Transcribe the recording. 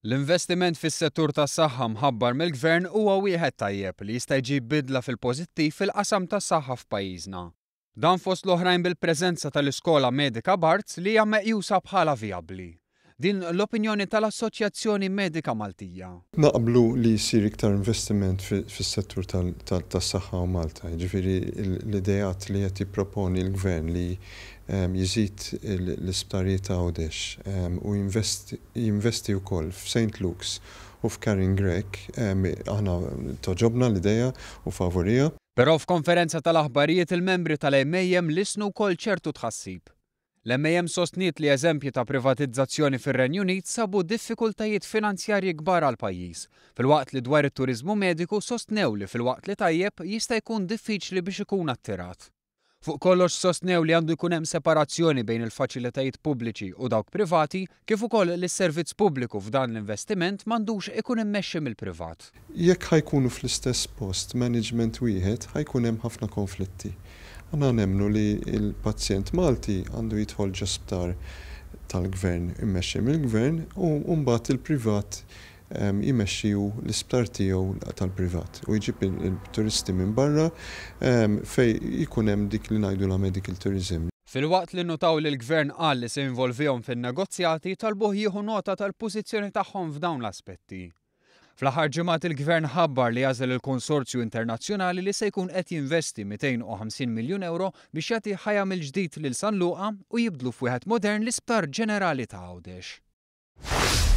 L-investiment fis-settur tas-saħħa mħabbar mill-Gvern huwa wieħed tajjeb li jista' jġib bidla fil-pożittiv fil-qasam tas-saħħa f'pajjiżna. Dan fost l-oħrajn bil-preżenza tal-Iskola Medika Barts li hija meqjusa bħala vijabbli. Din l-opinjoni tal-Assoċjazzjoni Medika Maltija. Naqblu li jsir iktar investiment fis-settur tas-saħħa hawn Malta, jiġifieri l-ideat li qed jipproponi l-Gvern li jżid l-isptarijiet Għawdex u jinvesti wkoll f'Saint Luke's u f'Karin Grech, aħna togħġobna l-idea u favuriha. Però f'konferenza tal-aħbarijiet il-membri tal-MAM lissnu wkoll ċertu tħassib. L-MAM sostniet li eżempji ta' privatizzazzjoni fir-Renju Unit sabu diffikultajiet finanzjarji kbar għall-pajjiż, filwaqt li dwar it-turiżmu mediku sostnew li filwaqt li tajjeb jista' jkun diffiċli biex ikun attirat. Fuq kollox sostnew li għandu jkun hemm separazzjoni bejn il-faċilitajiet pubbliċi u dawk privati kif ukoll li s-servizz pubbliku f'dan l-investiment m'għandux ikun immexxi mill-privat. Jekk ħa jkunu fl-istess post management wieħed ħa jkun hemm ħafna konflitti. Aħna nemmnu li l-pazjent Malti għandu jidħol ġo sptar tal-gvern immexxi mill-gvern u mbagħad il-privat jmexxi hu l-isptar tiegħu tal-privat u jġib il-turisti minn barra fejn jkun hemm dik li ngħidulha medical tourism. Filwaqt li nnutaw li l-Gvern qal li se jinvolvihom fin-negozjati, talbuh jieħu nota tal-pożizzjoni tagħhom f'dawn l-aspetti. Fl-aħħar ġimgħat il-Gvern ħabbar li għażel il-konsorzju internazzjonali li se jkun qed jinvesti 250 miljun ewro biex jagħti ħajja mill-ġdid lil San Luqa u jibdlu f'wieħed modern l-Isptar Ġenerali ta' Għawdex.